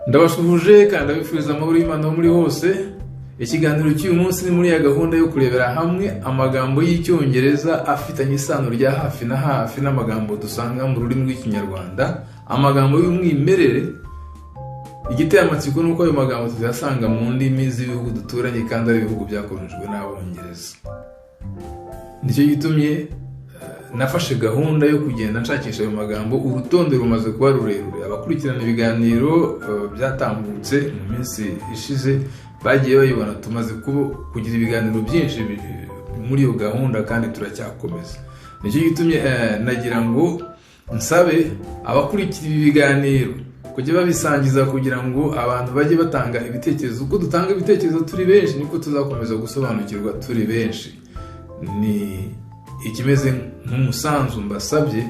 Ndabasuhuje kandi ndabifuriza amahoro y'Imana aho muri hose. Ikiganiro cy'uyu munsi ni muri ya gahunda yo kurebera hamwe amagambo y'Icyongereza afitanye isano rya hafi na hafi n'amagambo dusanga mu rurimi rw'Ikinyarwanda, amagambo y'umwimerere. Igiteye amatsiko ni uko ayo magambo tuyasanga mu ndimi z'ibihugu duturanye kandi ari ibihugu byakolonijwe n'Abongereza. Nicyo gitumye nafashe gahunda yo kugenda nshakisha ayo magambo. Urutonde rumaze kuba rurerure. Abakurikirana ibiganiro byatambutse mu minsi ishize bagiye bayibona. Tumaze kugira ibiganiro byinshi muri iyo gahunda kandi turacyakomeza. Nicyo gitumye nagira ngo nsabe abakurikira ibi biganiro kujya babisangiza kugira ngo abantu bajye batanga ibitekerezo. Uko dutanga ibitekerezo turi benshi niko tuzakomeza gusobanukirwa turi benshi. Ni ikimeze nk'umusanzu mbasabye,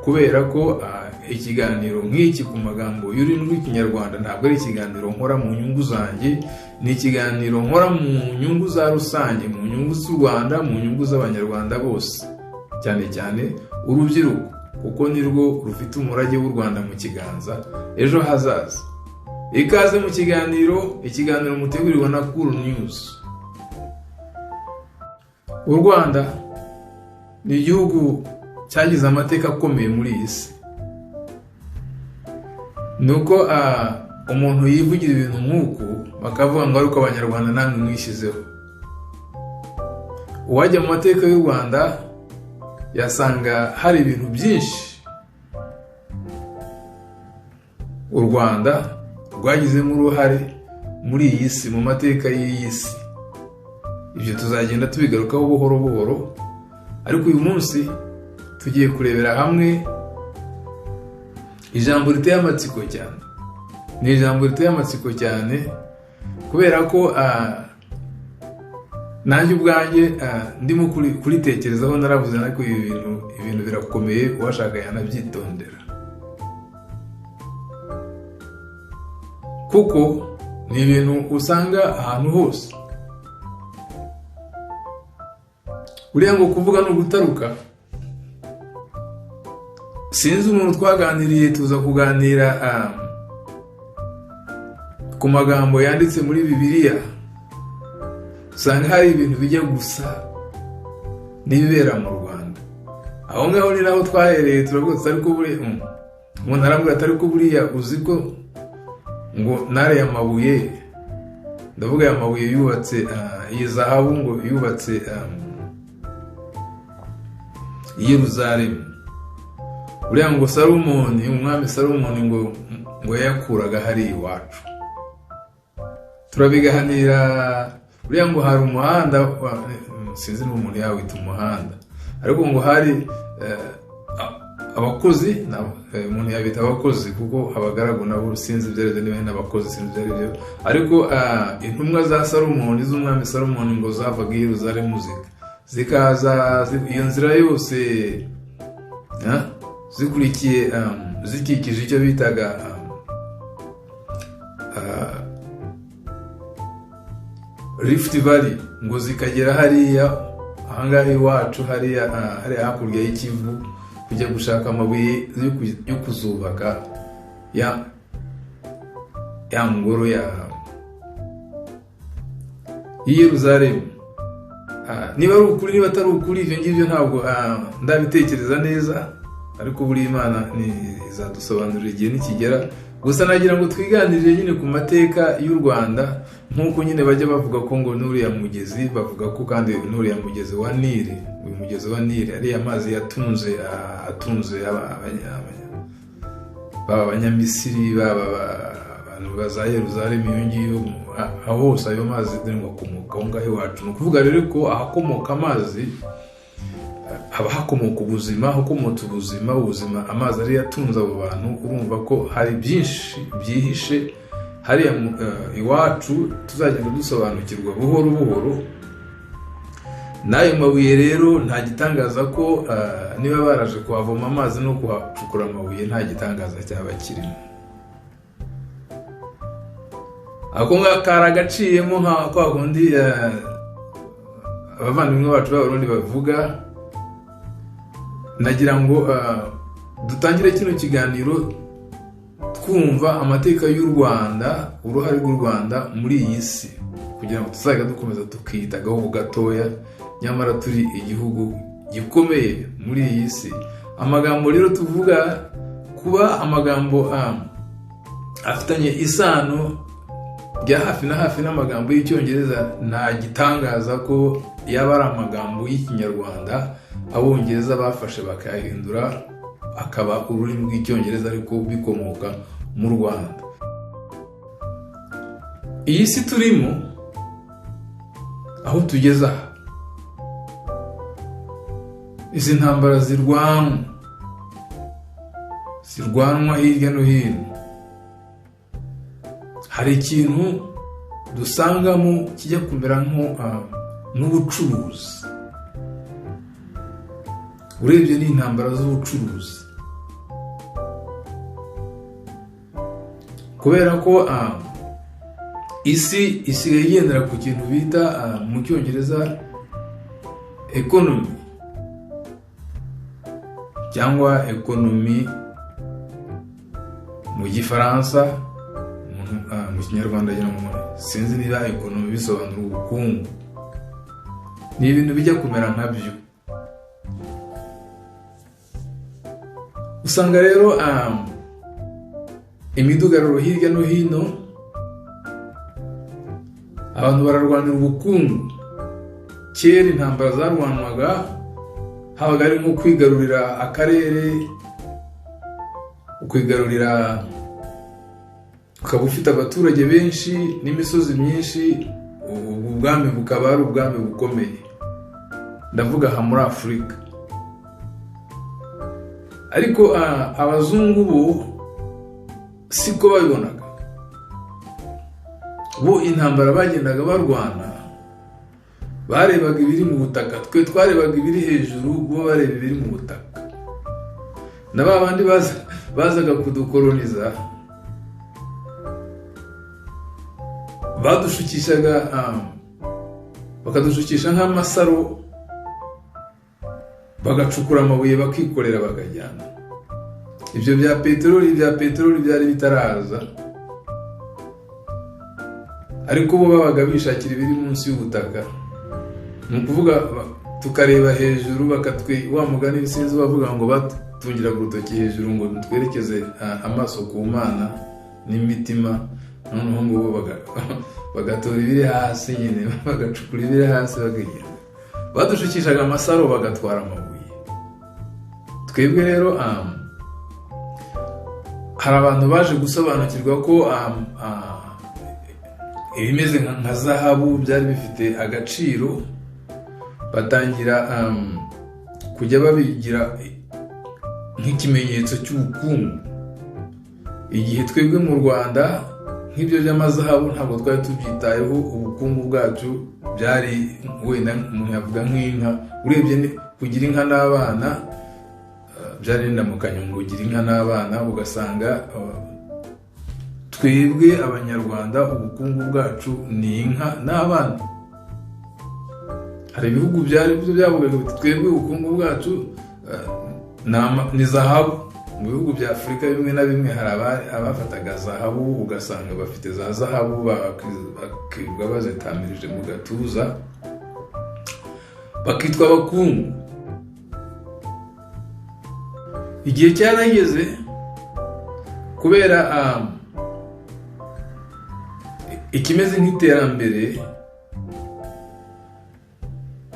kubera ko ikiganiro nk'iki ku magambo y'ururimi rw'Ikinyarwanda ntabwo ari ikiganiro nkora mu nyungu zanjye, ni ikiganiro nkora mu nyungu za rusange, mu nyungu z'u Rwanda, mu nyungu z'Abanyarwanda bose, cyane cyane urubyiruko, kuko nirwo rufite umurage w'u Rwanda mu kiganza ejo hazaza. Ikaze mu kiganiro, ikiganiro mutegurirwa na Cool News. U Rwanda ni igihugu cyagize amateka akomeye muri iyi si. Ni uko umuntu yivugira ibintu nk'uku bakavuga ngo ariko Abanyarwanda namwe mwishyizeho. Uwajya mu mateka y'u Rwanda yasanga hari ibintu byinshi u Rwanda rwagizemo uruhare muri iyi si, mu mateka y'iyi si. Ibyo tuzagenda tubigarukaho buhoro buhoro, ariko uyu munsi tugiye kurebera hamwe ijambo riteye amatsiko cyane. Ni ijambo riteye amatsiko cyane kubera ko nanjye ubwanjye ndimo kuritekerezaho, naravuze ariko ibi ibintu birakomeye, uwashaka yanabyitondera, kuko ni ibintu usanga ahantu hose. Uriya ngo kuvuga ni ugutaruka. Sinzi umuntu twaganiriye, tuza kuganira ku magambo yanditse muri Bibiliya, usanga hari ibintu bijya gusa n'ibibera mu Rwanda. Aho ngaho ni naho twahereye turavuga tuti ariko buriya umuntu arambwira ati ariko buriya uzi ko ngo nariya mabuye, ndavuga aya mabuye yubatse iyi zahabu ngo yubatse Yeruzalemu, uriya ngo Salomoni, umwami Salomoni ngo yayakuraga hari iwacu. Turabiganira. Uriya ngo hari umuhanda, sinzi n'umuntu yawita umuhanda, ariko ngo hari abakozi, umuntu yabita abakozi kuko abagaragu nabo sinzi ibyo aribyo, niba n'abakozi sinzi ibyo aribyo, ariko intumwa za Salomoni, z'umwami Salomoni, ngo zavaga i Yeruzalemu zikaza iyo nzira yose zikurikiye, zikikije icyo bitaga Rift Valley, ngo zikagera hariya ahangaha iwacu, hariya hakurya y'Ikivu, kujya gushaka amabuye yo kuzubaka ya ngoro ya Yeruzalemu. Niba ari ukuri, niba atari ukuri, ibyo ngibyo ntabwo ndabitekereza neza, ariko buri Imana izadusobanurira igihe nikigera. Gusa nagira ngo twiganirire nyine ku mateka y'u Rwanda, nk'uko nyine bajya bavuga ko ngo n'uriya mugezi, bavuga ko kandi n'uriya mugezi wa Nile, uyu mugezi wa Nile ariya mazi yatunze, atunze baba Abanyamisiri, baba abantu baza Yeruzalemu, iyo ngiyo aho hose ayo mazi ngo akomoka aho ngaho iwacu. Ni ukuvuga rero ko ahakomoka amazi haba hakomoka ubuzima, hakomotse ubuzima, ubuzima amazi ariyo atunze abo bantu. Urumva ko hari byinshi byihishe hariya iwacu, tuzagenda dusobanukirwa buhoro buhoro. N'ayo mabuye rero nta gitangaza ko niba baraje kuhavoma amazi no kuhacukura amabuye, nta gitangaza cyaba kirimo. Ako kari agaciyemo nka kwa kundi abavandimwe bacu b'Abarundi bavuga. Nagira ngo dutangire kino kiganiro Twumva amateka y'u Rwanda, uruhare rw'u Rwanda muri iyi si, kugira ngo tuzajya dukomeza tukita agahugu gatoya nyamara turi igihugu gikomeye muri iyi si. Amagambo rero tuvuga, kuba amagambo afitanye isano rya hafi na hafi n'amagambo y'Icyongereza, nta gitangaza ko yaba ari amagambo y'Ikinyarwanda Abongereza bafashe bakayahindura akaba ururimi rw'Icyongereza, ariko bikomoka mu Rwanda. Iyi si turimo, aho tugeze aha, izi ntambara zirwanwa hirya no hino, hari ikintu dusangamo kijya kumera nk'ubucuruzi. Urebye ni intambara z'ubucuruzi, kubera ko isi isigaye igendera ku kintu bita mu Cyongereza economy cyangwa ekonomi mu Gifaransa, mu Kinyarwanda sinzi niba ekonomi bisobanura ubukungu. Ni ibintu bijya kumera nkabyo. Usanga rero imidugararo hirya no hino, abantu bararwanira ubukungu. Kera intambara zarwanwaga habaga ari nko kwigarurira akarere, ukwigarurira ukaba ufite abaturage benshi n'imisozi myinshi, ubwami bukaba ari ubwami bukomeye. Ndavuga aha muri Afurika. Ariko abazungu bo siko babibonaga. Bo intambara bagendaga barwana, barebaga ibiri mu butaka, twe twarebaga ibiri hejuru, bo bareba ibiri mu butaka. Na ba bandi bazaga kudukoloniza badushukishaga, bakadushukisha nk'amasaro, bagacukura amabuye bakikorera bakajyana. Ibyo bya peteroli byari bitaraza, ariko bo babaga bishakira ibiri munsi y'ubutaka. Ni ukuvuga tukareba hejuru, bakatwe wa mugani sinzi bavuga ngo batungira urutoki hejuru ngo twerekeze amaso ku Mana n'imitima, noneho ngo bagatora ibiri hasi nyine, bagacukura ibiri hasi bakagenda. Badushukishaga amasaro bagatwara amabuye. Twebwe rero hari abantu baje gusobanukirwa ko ibimeze nka zahabu byari bifite agaciro, batangira kujya babigira nk'ikimenyetso cy'ubukungu. Igihe twebwe mu Rwanda nk'ibyo by'amazahabu ntabwo twari tubyitayeho, ubukungu bwacu byari wenda umuntu yavuga nk'inka. Urebye kugira inka n'abana byari indamukanyo, ngo ugira inka n'abana, ugasanga twebwe Abanyarwanda ubukungu bwacu ni inka n'abana. Hari ibihugu byari byavugaga biti twebwe ubukungu bwacu ni zahabu. Mu bihugu bya Afurika bimwe na bimwe hari abafataga zahabu, ugasanga bafite za zahabu bakirwa bazitamirije mu gatuza, bakitwa abakungu. Igihe cyarageze kubera ikimeze nk'iterambere,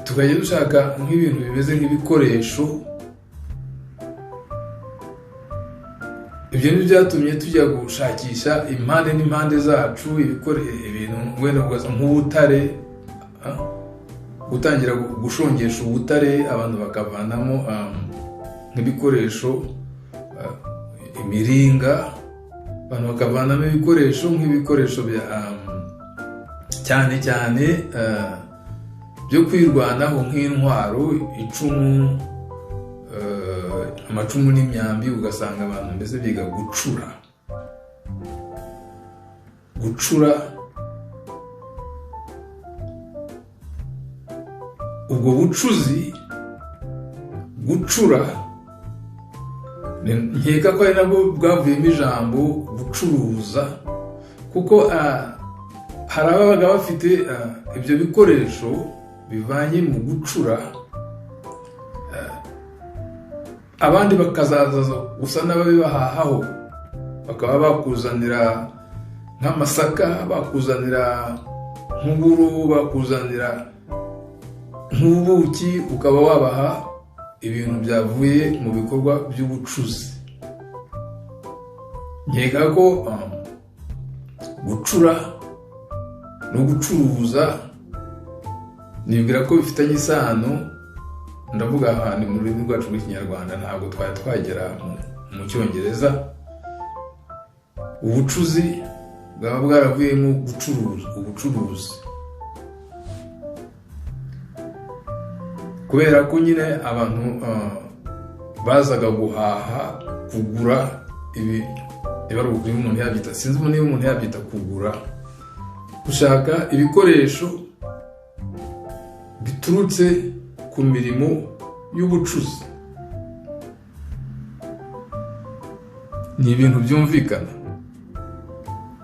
tukajya dushaka nk'ibintu bimeze nk'ibikoresho. Ibyo ni byatumye tujya gushakisha impande n'impande zacu ibintu wenda nk'ubutare, gutangira gushongesha ubutare, abantu bakavanamo nk'ibikoresho, imiringa, abantu bakavanamo ibikoresho nk'ibikoresho bya cyane cyane byo kwirwanaho nk'intwaro, icumu, amacumu n'imyambi. Ugasanga abantu mbese biga gucura Ubwo bucuzi, gucura, Nkeka ko ari nabwo bwavuyemo ijambo gucuruza, kuko hari ababaga bafite ibyo bikoresho bivanye mu gucura, abandi bakazaza gusa n'ababibahahaho, bakaba bakuzanira nk'amasaka, bakuzanira nk'uburo, bakuzanira nk'ubuki, ukaba wabaha ibintu byavuye mu bikorwa by'ubucuzi. Nkeka ko gucura no gucuruza nibwira ko bifitanye isano. Ndavuga ahantu mu rurimi rwacu rw'Ikinyarwanda, ntabwo twari twagera mu Cyongereza. Ubucuzi bwaba bwaravuyemo gucuruza, ubucuruzi, kubera ko nyine abantu bazaga guhaha, kugura ibi, niba umuntu yabyita, sinzi niba umuntu yabyita kugura, gushaka ibikoresho biturutse ku mirimo y'ubucuzi. Ni ibintu byumvikana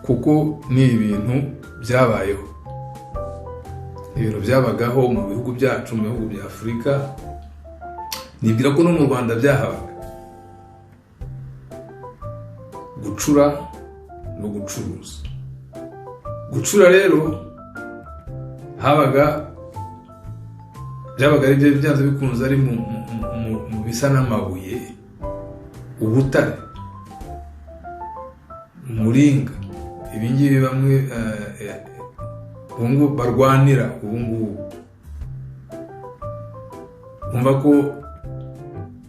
kuko ni ibintu byabayeho, ibintu byabagaho mu bihugu byacu, mu bihugu bya Afurika, nibwira ko no mu Rwanda byahabaga. Gucura no gucuruza. Gucura rero habaga, byabaga ari byo byanze bikunze ari mu bisa n'amabuye, ubutare, umuringa, ibi ngibi bamwe ubu barwanira ubu ngubu. Umva ko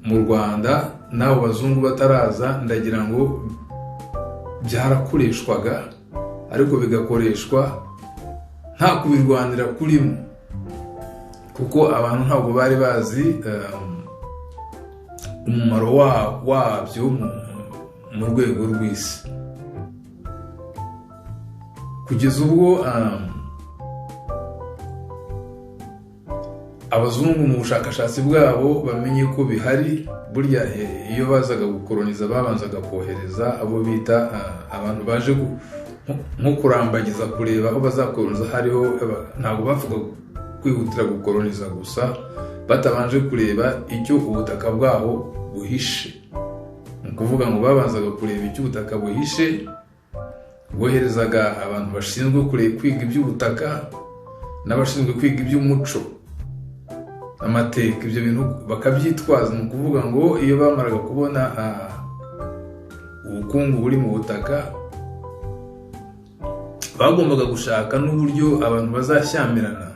mu Rwanda n'abo bazungu bataraza, ndagira ngo byarakoreshwaga, ariko bigakoreshwa nta kubirwanira kurimo, kuko abantu ntabwo bari bazi umumaro wabyo mu rwego rw'isi. Kugeza ubwo abazungu mu bushakashatsi bwabo bamenye ko bihari. Burya iyo bazaga gukoroniza babanzaga kohereza abo bita abantu baje nko kurambagiza, kureba aho bazakoroniza hariho. Ntabwo bavuga kwihutira gukoroniza gusa batabanje kureba icyo ubutaka bwaho buhishe. Ni ukuvuga ngo babanzaga kureba icyo ubutaka buhishe, boherezaga abantu bashinzwe kwiga iby'ubutaka n'abashinzwe kwiga iby'umuco, amateka, ibyo bintu bakabyitwaza. Ni ukuvuga ngo iyo bamaraga kubona ubukungu buri mu butaka, bagombaga gushaka n'uburyo abantu bazashyamirana,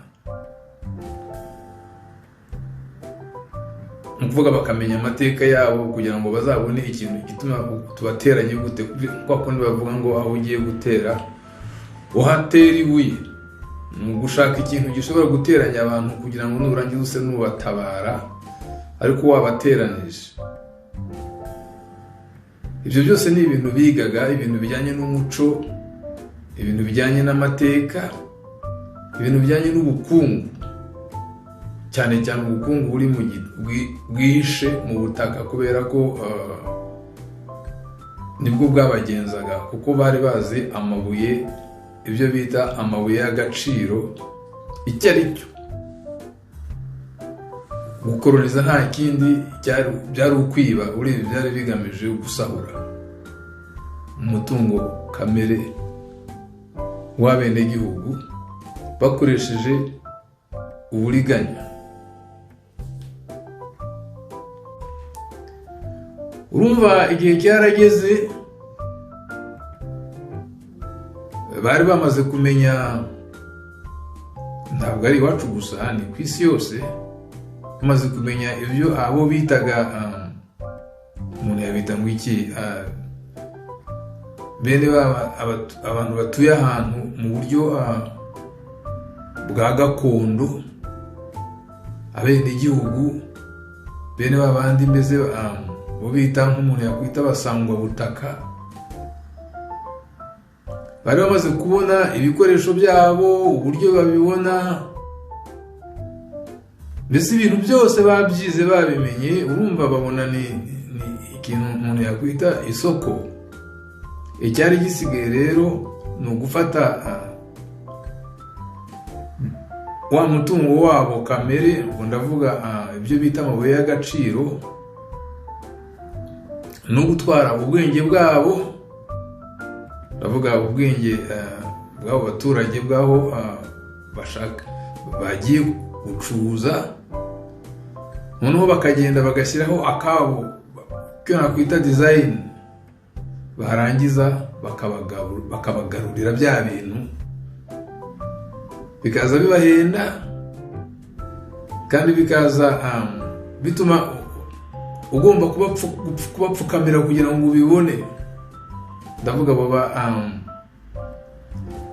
ni ukuvuga bakamenya amateka yabo kugira ngo bazabone ikintu gituma tubateranye gute. Kwa kundi bavuga ngo aho ugiye gutera uhatera ibuye, ni ugushaka ikintu gishobora guteranya abantu kugira ngo nurangiza use nubatabara, ariko wabateranije. Ibyo byose ni ibintu bigaga, ibintu bijyanye n'umuco, ibintu bijyanye n'amateka, ibintu bijyanye n'ubukungu, cyane cyane ubukungu buri mu bwihishe mu butaka, kubera ko nibwo bwabagenzaga, kuko bari bazi amabuye, ibyo bita amabuye y'agaciro icyo ari cyo. Gukoroniza nta kindi byari ukwiba, urebye byari bigamije gusahura umutungo kamere w'abenegihugu bakoresheje uburiganya. Urumva igihe cyarageze, bari bamaze kumenya, ntabwo ari iwacu gusa, ni ku isi yose, bamaze kumenya ibyo abo bitaga, umuntu yabita ngo iki, bene abantu batuye ahantu mu buryo bwa gakondo, abenegihugu, bene babandi mbese bo bita nk'umuntu yakwita abasangwa butaka. Bari bamaze kubona ibikoresho byabo, uburyo babibona, Mbese ibintu byose babyize, babimenye. Urumva babona ni ikintu umuntu yakwita isoko. Icyari gisigaye rero ni ugufata wa mutungo wabo kamere, ubwo ndavuga ibyo bita amabuye y'agaciro, no gutwara ubwenge bwabo, ndavuga ubwenge bw'abo baturage bw'aho bashaka bagiye gucuruza, noneho bakagenda bagashyiraho akabo, icyo nakwita design, barangiza bakabagarurira bya bintu, bikaza bibahenda kandi bikaza bituma ugomba kubapfukamira kugira ngo ubibone. Ndavuga baba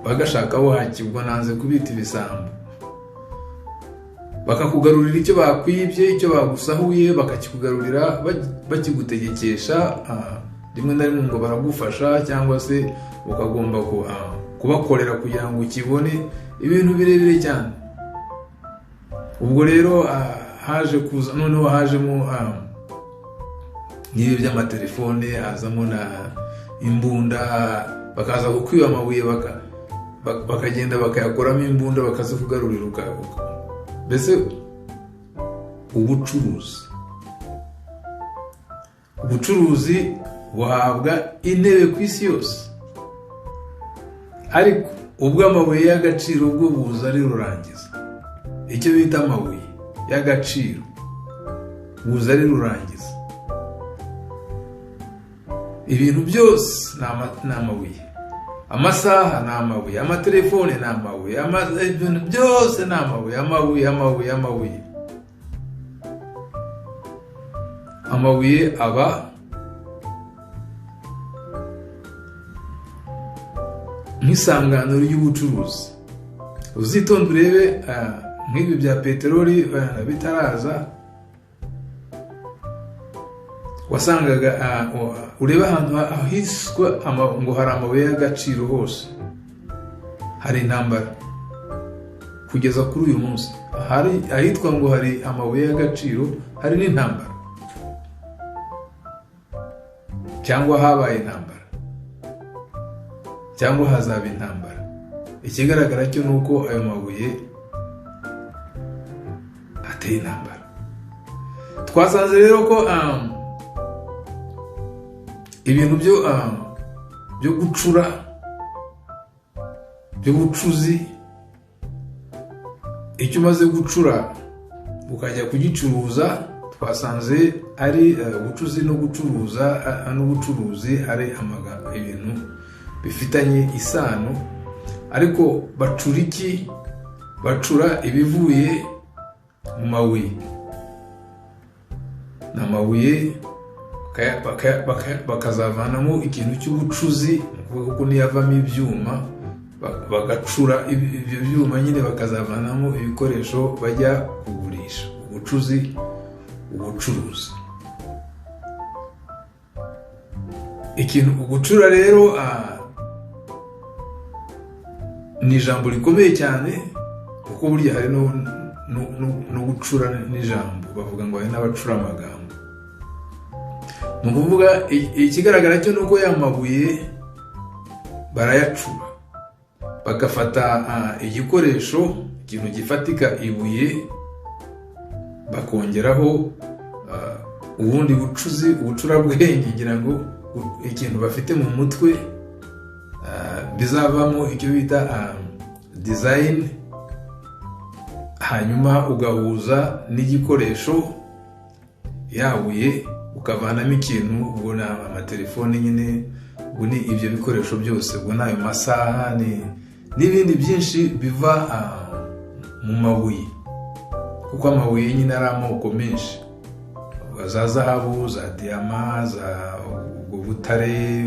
bagashaka buhaki, ubwo nanze kubita ibisambo, bakakugarurira icyo bakwibye, icyo bagusahuye bakakikugarurira bakigutegekesha, rimwe na rimwe ngo baragufasha, cyangwa se ukagomba kubakorera kugira ngo ukibone, ibintu birebire cyane. Ubwo rero haje kuza noneho hajemo n'ibi by'amatelefone, hazamo na imbunda, bakaza kukwiba amabuye, bakagenda bakayakoramo imbunda, bakazikugarurira. Mbese ubucuruzi buhabwa intebe ku isi yose, ariko ubw'amabuye y'agaciro bwo buza ari rurangiza. Icyo bita amabuye y'agaciro buza ari rurangiza. Ibintu byose ni amabuye, amasaha ni amabuye, amatelefone ni amabuye, ibintu byose ni amabuye, amabuye, amabuye, amabuye. Amabuye aba nk'isangano ry'ubucuruzi. Uzitonde urebe nk'ibi bya peteroli bitaraza, wasangaga urebe ahantu hiswe ngo hari amabuye y'agaciro hose hari intambara kugeza kuri uyu munsi. Hari ahitwa ngo hari amabuye y'agaciro hari n'intambara, cyangwa habaye intambara, cyangwa hazaba intambara. Ikigaragara cyo ni uko ayo mabuye ateye intambara. Twasanze rero ko ibintu byo gucura, by'ubucuzi, icyo umaze gucura ukajya kugicuruza, twasanze ari ubucuzi no gucuruza n'ubucuruzi ari ibintu bifitanye isano. Ariko bacura iki? Bacura ibivuye mu mabuye. Ni amabuye bakazavanamo ikintu cy'ubucuzi, ni ukuvuga ko niyavamo ibyuma, bagacura ibyo byuma nyine, bakazavanamo ibikoresho bajya kugurisha. Ubucuzi, ubucuruzi. Ikintu gucura rero ni ijambo rikomeye cyane, kuko burya hari no gucura n'ijambo, bavuga ngo hari n'abacura amagambo. Ni ukuvuga ikigaragara cyo ni uko ya mabuye barayacura, bagafata igikoresho, ikintu gifatika, ibuye, bakongeraho ubundi bucuzi, ubucurabwenge, ngira ngo ikintu bafite mu mutwe, bizavamo icyo bita design, hanyuma ugahuza n'igikoresho yabuye, ukavanamo ikintu. Ubwo ni amatelefone nyine, ubwo ni ibyo bikoresho byose, ubwo ni ayo masaha n'ibindi byinshi biva mu mabuye, kuko amabuye nyine ari amoko menshi, za zahabu, za diyama, za ubwo butare,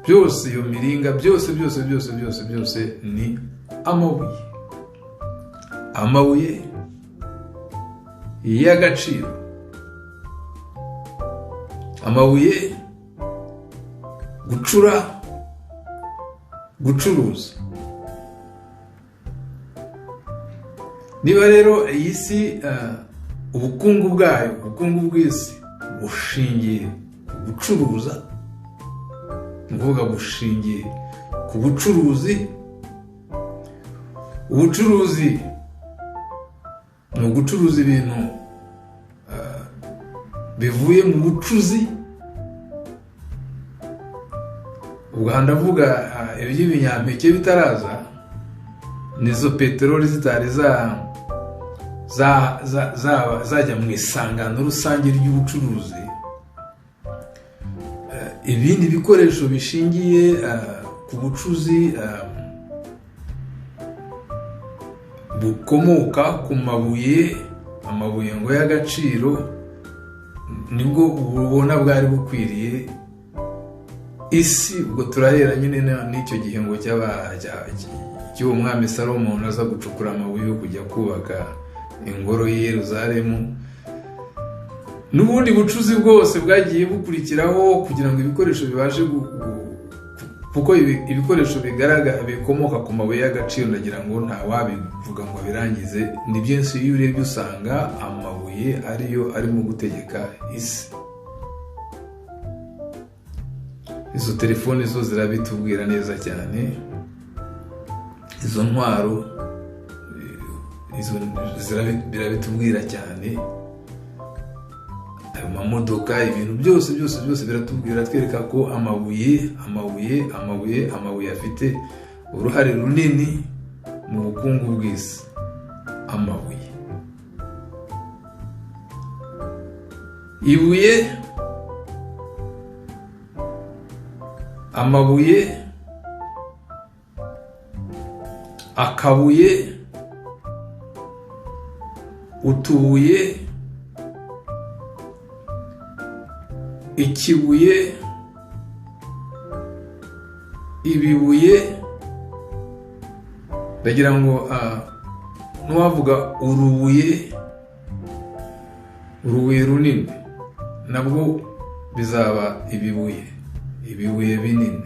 byose, iyo miringa, byose byose byose byose byose ni amabuye. Amabuye y'agaciro, amabuye, gucura, gucuruza. Niba rero iyi si ubukungu bwayo, ubukungu bw'isi bushingiye ku gucuruza, ni ukuvuga bushingiye ku bucuruzi. Ubucuruzi ni ugucuruza ibintu bivuye mu bucuzi. Ubwo ndavuga iby'ibinyampeke bitaraza, nizo peteroli zitari zajya mu isangano rusange ry'ubucuruzi. Ibindi bikoresho bishingiye ku bucuzi bukomoka ku mabuye, amabuye ngo y'agaciro, nibwo ubona bwari bukwiriye isi. Ubwo turahera nyine n'icyo gihe ngo cy'uwo mwami Salomo aza gucukura amabuye yo kujya kubaka ingoro y'i Yerusalemu, n'ubundi bucuzi bwose bwagiye bukurikiraho kugira ngo ibikoresho bibashe kuko ibikoresho bigaragara bikomoka ku mabuye y'agaciro, ndagira ngo nta wabivuga ngo abirangize, ni byinshi. Iyo urebye usanga amabuye ariyo arimo gutegeka isi. Izo telefoni zo zirabitubwira neza cyane, izo ntwaro izo birabitubwira cyane, ayo mamodoka, ibintu byose byose byose biratubwira, twereka ko amabuye amabuye amabuye amabuye afite uruhare runini mu bukungu bw'isi. Amabuye, ibuye, amabuye, akabuye, utubuye, ikibuye, ibibuye. Ndagira ngo n'uwavuga urubuye, urubuye runini, nabwo bizaba ibibuye, ibibuye binini.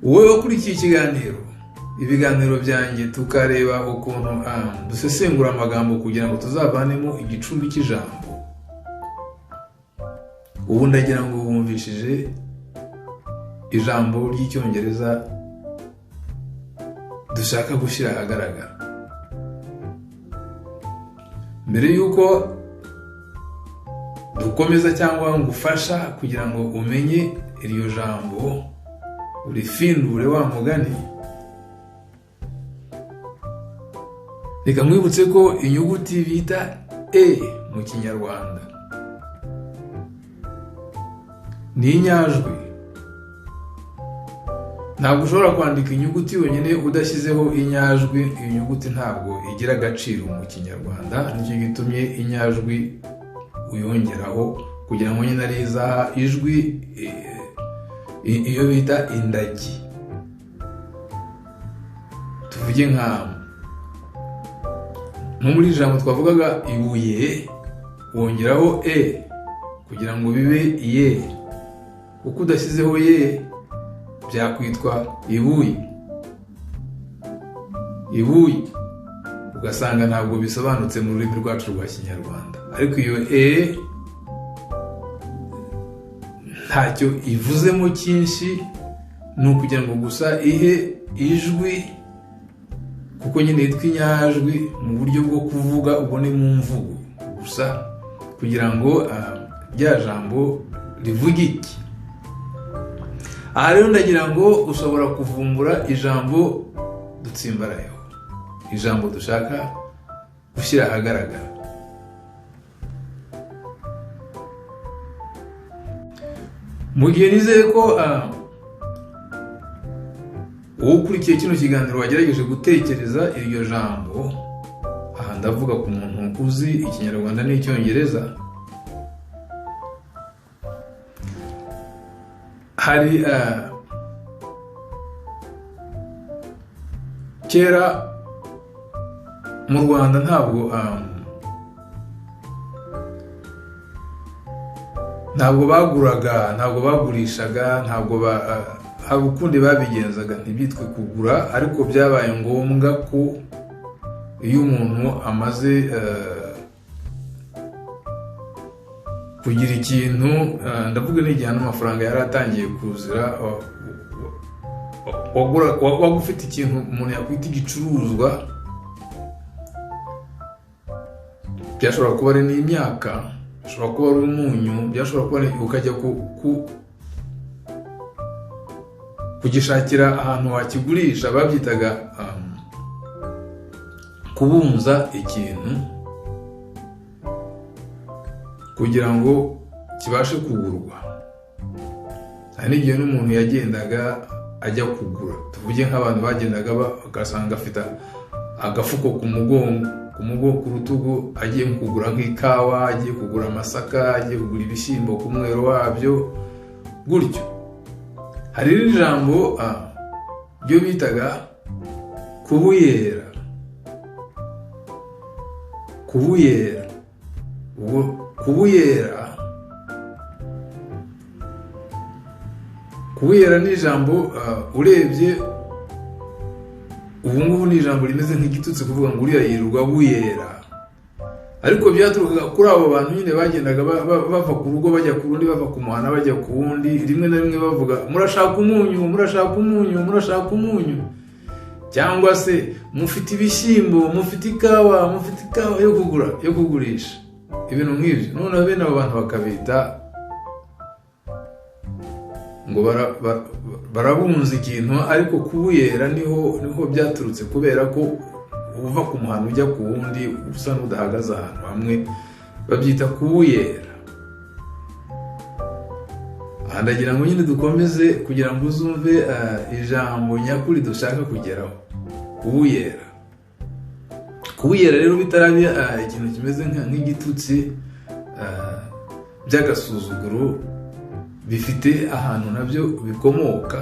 Wowe wakurikiye ikiganiro, ibiganiro byanjye, tukareba ukuntu dusesengura amagambo kugira ngo tuzavanemo igicumbi cy'ijambo. Ubu ndagira ngo wumvishije ijambo ry'Icyongereza dushaka gushyira ahagaragara. Mbere y'uko dukomeza cyangwa ngufasha kugira ngo umenye iryo jambo, urifindure wa mugani, reka nkwibutse ko inyuguti bita e mu Kinyarwanda ni inyajwi. Ntabwo ushobora kwandika inyuguti yonyine udashyizeho inyajwi. Iyo nyuguti ntabwo igira agaciro mu Kinyarwanda, nicyo gitumye inyajwi uyongeraho kugira ngo nyine ari izaha ijwi, iyo bita indagi. Tuvuge nka nko muri ijambo twavugaga ibuye, wongeraho e kugira ngo bibe ye, kuko udashyizeho ye byakwitwa ibuye, ibuye, ugasanga ntabwo bisobanutse mu rurimi rwacu rwa Kinyarwanda. Ariko iyo e ntacyo ivuzemo cyinshi, ni ukugira ngo gusa ihe ijwi, kuko nyine yitwa inyajwi mu buryo bwo kuvuga, ubwo ni mu mvugo gusa, kugira ngo rya jambo rivuge iki. Aha rero ndagira ngo ushobora kuvumbura ijambo dutsimbarayeho, ijambo dushaka gushyira ahagaragara. Mu gihe nizeye ko wowe ukurikiye kino kiganiro wagerageje gutekereza iryo jambo, aha ndavuga ku muntu uzi Ikinyarwanda n'Icyongereza, hari kera mu Rwanda ntabwo baguraga, ntabwo bagurishaga, ntabwo hari ukundi babigenzaga, ntibyitwe kugura, ariko byabaye ngombwa ko Iyo umuntu amaze kugira ikintu, ndavuga n'igihe n'amafaranga yari atangiye kuzira, waba ufite ikintu umuntu yakwita igicuruzwa, byashobora kuba ari n'imyaka, bishobora kuba ari umunyu, byashobora kuba ari, ukajya kugishakira ahantu wakigurisha, babyitaga kubunza ikintu kugira ngo kibashe kugurwa. Hari n'igihe n'umuntu yagendaga ajya kugura, tuvuge nk'abantu bagendaga bagasanga afite agafuko ku mugongo, ku rutugu, agiye kugura nk'ikawa, agiye kugura amasaka, agiye kugura ibishyimbo ku mwero wabyo gutyo. Hari ijambo ryo bitaga kubuyera. Kubuyera, ubwo kubuyera ni ijambo urebye ubu ngubu ni ijambo rimeze nk'igitutsi kuvuga ngo uriya yirirwa buyera, ariko byaturukaga kuri abo bantu nyine bagendaga bava ku rugo bajya ku rundi, bava ku muhana bajya ku wundi, rimwe na rimwe bavuga murashaka umunyu, murashaka umunyu, murashaka umunyu, cyangwa se mufite ibishyimbo, mufite ikawa, mufite ikawa yo kugura, yo kugurisha, ibintu nk'ibyo. Noneho bene abo bantu bakabita ngo barabunza ikintu, ariko kubuyera niho byaturutse, kubera ko uva ku muhanda ujya ku wundi usa n'udahagaze ahantu hamwe, babyita kubuyera. Aha ndagira ngo nyine dukomeze kugira ngo uzumve ijambo nyakuri dushaka kugeraho, kubuyera. Kubuyera rero bitaraba ikintu kimeze nk'igitutsi by'agasuzuguro, bifite ahantu nabyo bikomoka.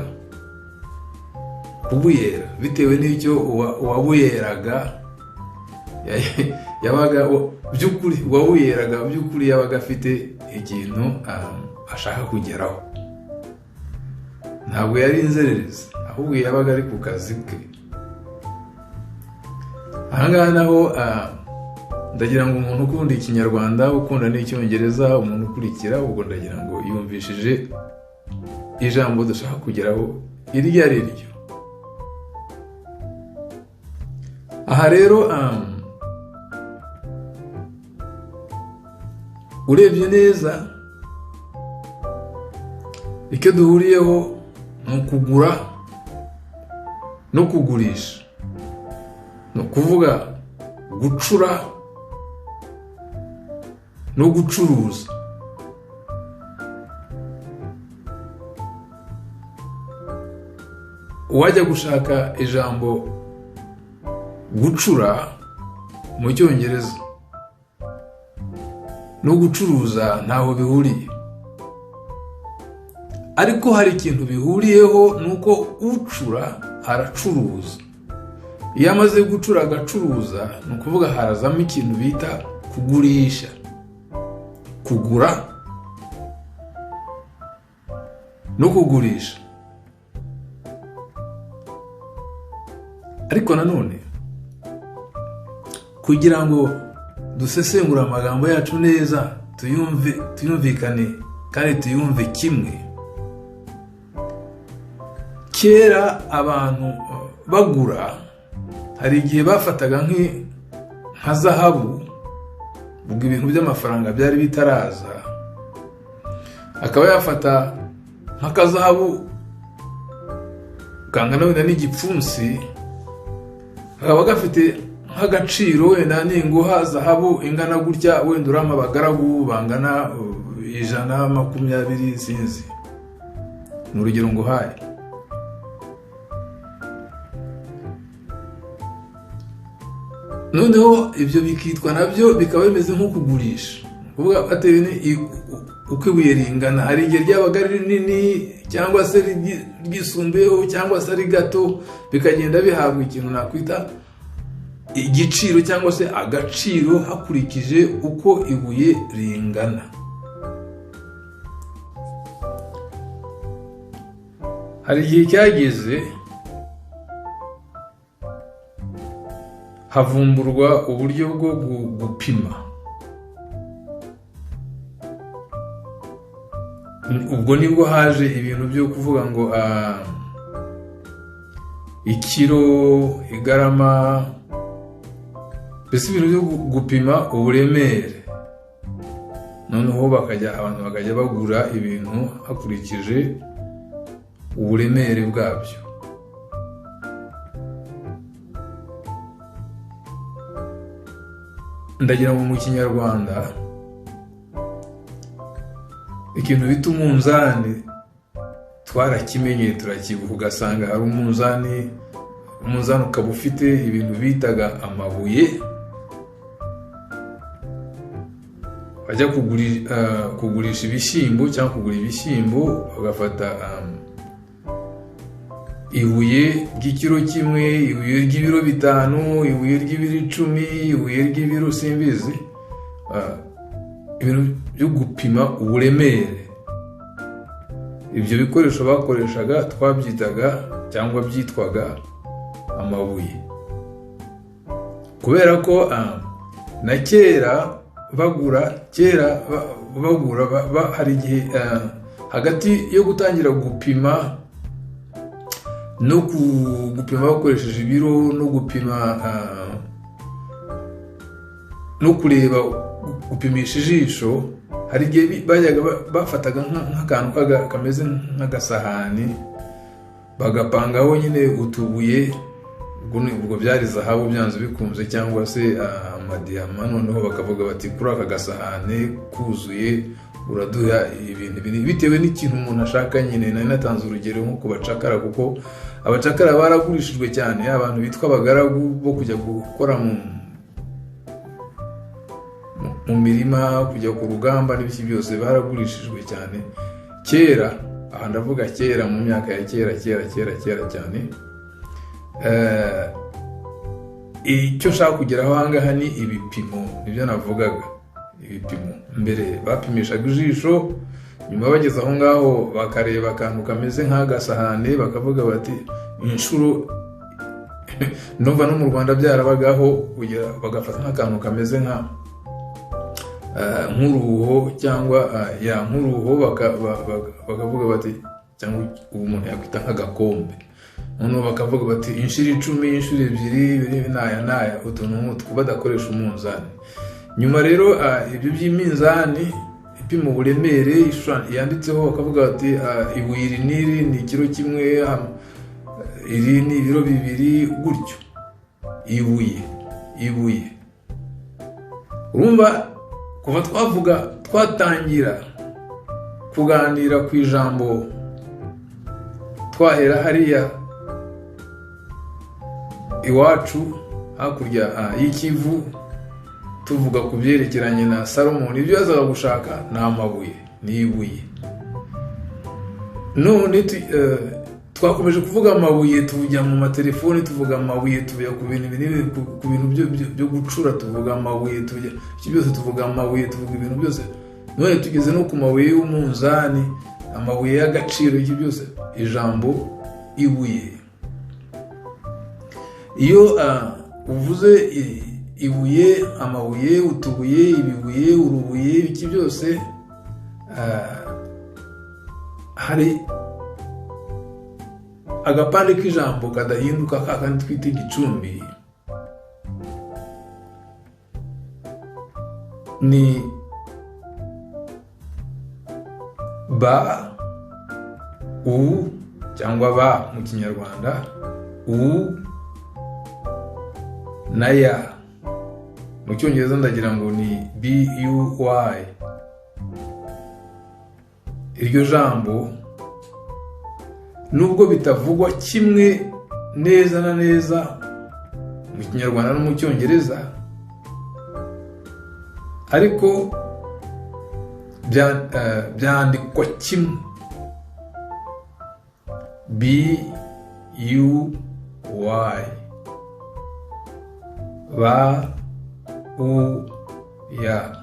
Kubuyera bitewe n'icyo uwabuyeraga yabaga by'ukuri, uwabuyeraga by'ukuri yabaga afite ikintu ashaka kugeraho, ntabwo yari inzererezi, ahubwo yabaga ari ku kazi ke. Aha ngaha naho ndagira ngo umuntu ukunda Ikinyarwanda, ukunda n'Icyongereza, umuntu ukurikira, ubwo ndagira ngo yumvishije ijambo dushaka kugeraho iryo ari ryo. Aha rero urebye neza icyo duhuriyeho ni ukugura no kugurisha, ni ukuvuga gucura no gucuruza. Uwajya gushaka ijambo gucura mu Cyongereza no gucuruza ntaho bihuriye, ariko hari ikintu bihuriyeho, nuko ucura aracuruza. Iyo amaze gucura agacuruza, ni ukuvuga harazamo ikintu bita kugurisha, kugura no kugurisha. Ariko nanone kugira ngo dusesengure amagambo yacu neza, tuyumvikane kandi tuyumve kimwe, kera abantu bagura hari igihe bafataga nka zahabu, ubwo ibintu by'amafaranga byari bitaraza, akaba yafata nk'akazahabu kangana wenda n'igipfunsi, akaba gafite nk'agaciro wenda ninguha zahabu ingana gutya, wenda urama abagaragu bangana 120, sinzi, ni urugero nguhaye. Noneho ibyo bikitwa nabyo bikaba bimeze nko kugurisha, kuvuga batewe uko ibuye ringana. Hari igihe ryabaga ari rinini cyangwa se ryisumbuyeho cyangwa se ari gato, bikagenda bihabwa ikintu nakwita igiciro cyangwa se agaciro hakurikije uko ibuye ringana. Hari igihe cyageze Havumburwa uburyo bwo gupima. Ubwo nibwo haje ibintu byo kuvuga ngo ikiro, igarama, mbese ibintu byo gupima uburemere. Noneho abantu bakajya bagura ibintu hakurikije uburemere bwabyo. Ndagira ngo mu Kinyarwanda ikintu bita umunzani twarakimenye, turakibuka. Ugasanga hari umunzani, umunzani ukaba ufite ibintu bitaga amabuye, bajya kugurisha ibishyimbo cyangwa kugura ibishyimbo, bagafata ibuye ry'ikiro kimwe, ibuye ry'ibiro 5, ibuye ry'ibiro 10, ibuye ry'ibiro simbizi, ibintu byo gupima uburemere. Ibyo bikoresho bakoreshaga twabyitaga cyangwa byitwaga amabuye, kubera ko na kera bagura, kera bagura hari igihe hagati yo gutangira gupima no gupima bakoresheje ibiro, no gupima no kureba gupimisha ijisho, hari igihe bajyaga bafataga nk'akantu kameze nk'agasahani bagapangaho nyine utubuye, ubwo byari zahabu byanze bikunze cyangwa se amadiyama. Noneho bakavuga bati kuri aka gasahane kuzuye uraduha ibintu bitewe n'ikintu umuntu ashaka nyine. Nari natanze urugero nko ku bacakara, kuko abacakara baragurishijwe cyane, abantu bitwa abagaragu bo kujya gukora mu mirima, kujya ku rugamba n'ibiki byose, baragurishijwe cyane kera. Aha ndavuga kera, mu myaka ya kera kera kera kera cyane. Icyo nshaka kugeraho aha ngaha ni ibipimo, nibyo navugaga, ibipimo. Mbere bapimishaga ijisho, nyuma bageze aho ngaho bakareba akantu kameze nk'agasahane bakavuga bati inshuro. Ndumva no mu Rwanda byarabagaho, bagafata nk'akantu kameze nk'uruho cyangwa ya nk'uruho, bakavuga bati, cyangwa ubu umuntu yakwita nk'agakombe. Noneho bakavuga bati inshuro 10, inshuro 2, n'aya n'aya, utuntu nk'utwo, badakoresha umunzani. Nyuma rero ibyo by'iminzani ipima uburemere yanditseho, bakavuga bati ibuye iri n'iri ni ikiro kimwe, iri ni ibiro 2, gutyo. Ibuye, ibuye. Urumva kuva twavuga twatangira kuganira ku ijambo, twahera hariya iwacu hakurya y'ikivu, tuvuga ku byerekeranye na Salomoni, ibyo yazaga gushaka ni amabuye, ni ibuye. None twakomeje kuvuga amabuye, tujya mu matelefoni tuvuga amabuye, tujya ku bintu binini, ku bintu byo gucura tuvuga amabuye, tujya iki byose tuvuga amabuye, tuvuga ibintu byose. None tugeze no ku mabuye y'umunzani, amabuye y'agaciro, iki byose, ijambo ibuye. Iyo uvuze ibuye, amabuye, utubuye, ibibuye, urubuye, iki byose, hari agapande k'ijambo kadahinduka kakandi twita igicumbi, ni ba u cyangwa ba mu Kinyarwanda, u na ya. Mu Cyongereza ndagira ngo ni b u y. Iryo jambo nubwo bitavugwa kimwe neza na neza mu Kinyarwanda no mu Cyongereza, ariko byandikwa kimwe, b u y, ba u ya,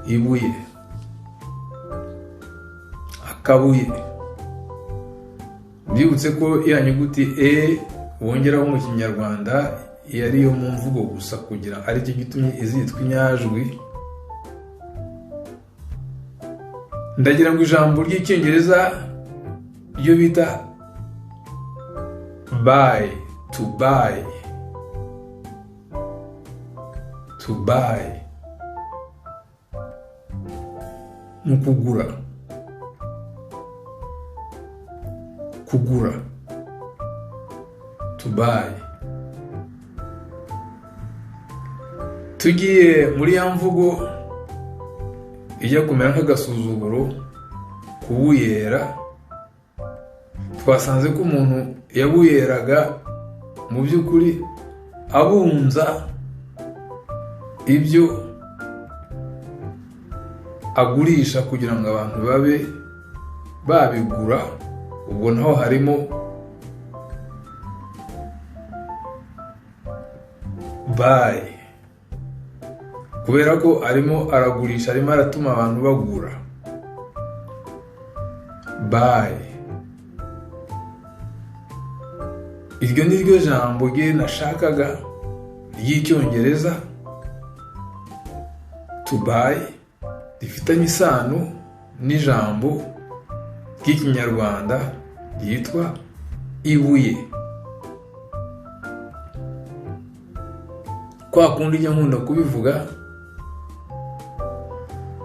ibuye, akabuye. Mbibutse ko ya nyuguti e wongeraho mu Kinyarwanda yari yo mu mvugo gusa kugira ari cyo gitumye izitwa inyajwi. Ndagira ngo ijambo ry'icyongereza ryo bita buy, to buy, to buy mu kugura, kugura, to buy. Tugiye muri ya mvugo ijya kumera nk'agasuzuguro, kubuyera, twasanze ko umuntu yabuyeraga mu by'ukuri abunza ibyo agurisha kugira ngo abantu babe babigura. Ubwo naho harimo buy, kubera ko arimo aragurisha, arimo aratuma abantu bagura. Buy, iryo ni ryo jambo rye nashakaga ry'icyongereza to buy, rifitanye isano n'ijambo ry'ikinyarwanda ryitwa ibuye. Kwa kundi njya nkunda kubivuga,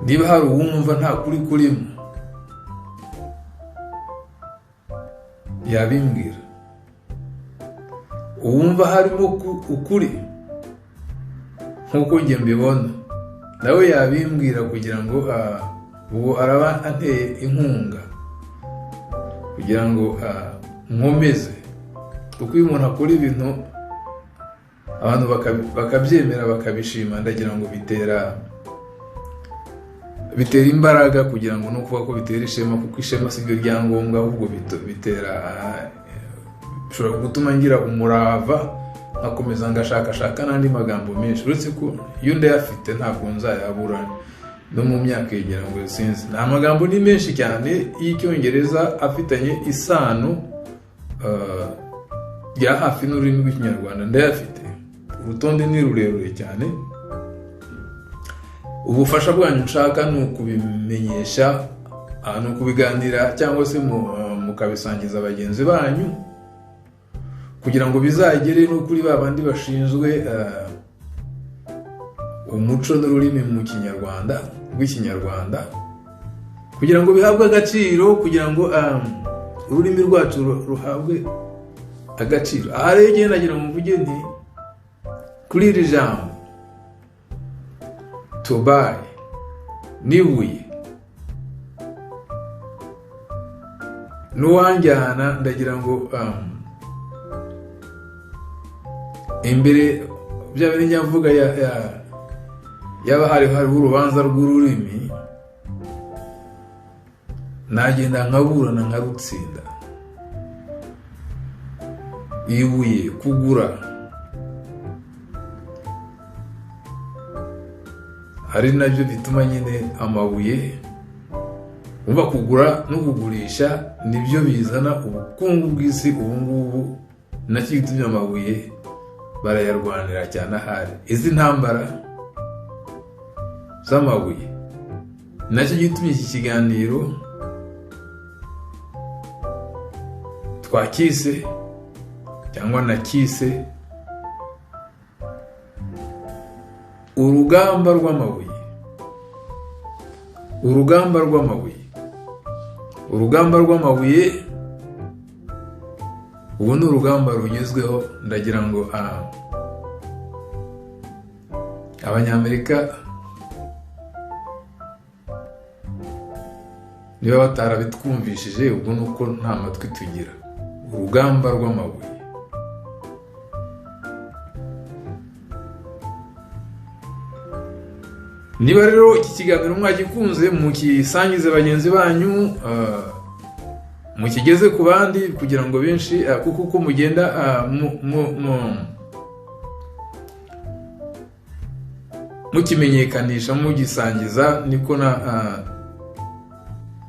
niba hari uwumva nta kuri kurimo yabimbwira, uwumva harimo ukuri nkuko njye mbibona nawe yabimbwira, kugira ngo uwo araba anteye inkunga kugira ngo nkomeze. Kuko iyo umuntu akora ibintu abantu bakabyemera bakabishima, ndagira ngo bitera imbaraga, kugira ngo no kuvuga ko bitera ishema, kuko ishema si ryo ryangombwa, ahubwo bitera, bishobora gutuma ngira umurava nkakomeza ngashakashaka n'andi magambo menshi, uretse ko iyo ndayafite ntabwo nzayabura no mu myaka yegera ngo sinzi. Nta magambo ni menshi cyane y'icyongereza afitanye isano rya hafi n'ururimi rw'ikinyarwanda, ndayafite, urutonde ni rurerure cyane. Ubufasha bwanyu nshaka ni ukubimenyesha, ni ukubiganira cyangwa se mukabisangiza bagenzi banyu, kugira ngo bizagere no kuri ba bandi bashinzwe umuco n'ururimi mu kinyarwanda rw'ikinyarwanda, kugira ngo bihabwe agaciro, kugira ngo ururimi rwacu ruhabwe agaciro. Aha rero njye nagira ngo mvuge nti kuri iri jambo to buy n'ibuye, n'uwanjyana ndagira ngo imbere bya bindi njya mvuga yaba hariho urubanza rw'ururimi, nagenda nkaburana nkarutsinda. Ibuye, kugura, ari nabyo bituma nyine amabuye, umva kugura no kugurisha nibyo bizana ubukungu bw'isi ubu ngubu, nacyo gitumye amabuye barayarwanira cyane. Ahari izi ntambara z'amabuye, nacyo gitumye iki kiganiro twakise cyangwa nakise urugamba rw'amabuye. Urugamba rw'amabuye, urugamba rw'amabuye ubu ni urugamba rugezweho. Ndagira ngo abanyamerika niba batarabitwumvishije, ubwo nuko nta matwi tugira. Urugamba rw'amabuye, niba rero iki kiganiro mwagikunze, mukisangize bagenzi banyu, mukigeze ku bandi, kugira ngo benshi, kuko uko mugenda mukimenyekanisha, mugisangiza, niko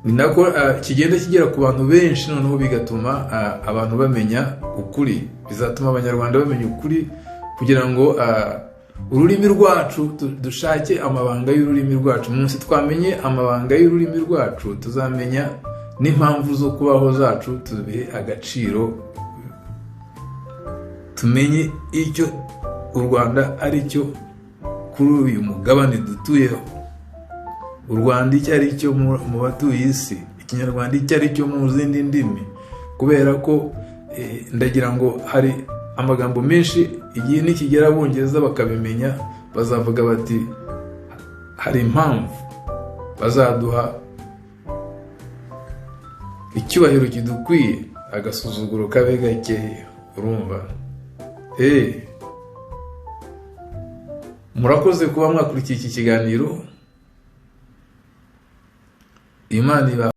ni nako kigenda kigera ku bantu benshi, noneho bigatuma abantu bamenya ukuri, bizatuma abanyarwanda bamenya ukuri Kugira ngo ururimi rwacu, dushake amabanga y'ururimi rwacu. Umunsi twamenye amabanga y'ururimi rwacu, tuzamenya n'impamvu zo kubaho zacu, tubihe agaciro, tumenye icyo u Rwanda ari cyo kuri uyu mugabane dutuyeho, u Rwanda icyo ari cyo mu batuye isi, Ikinyarwanda icyo ari cyo mu zindi ndimi. Kubera ko ndagira ngo hari amagambo menshi, igihe nikigera Abongereza bakabimenya, bazavuga bati hari impamvu, bazaduha icyubahiro kidukwiye, agasuzuguro kabe gakeya. Urumva? Murakoze kuba mwakurikiye iki kiganiro. Imana ibaha.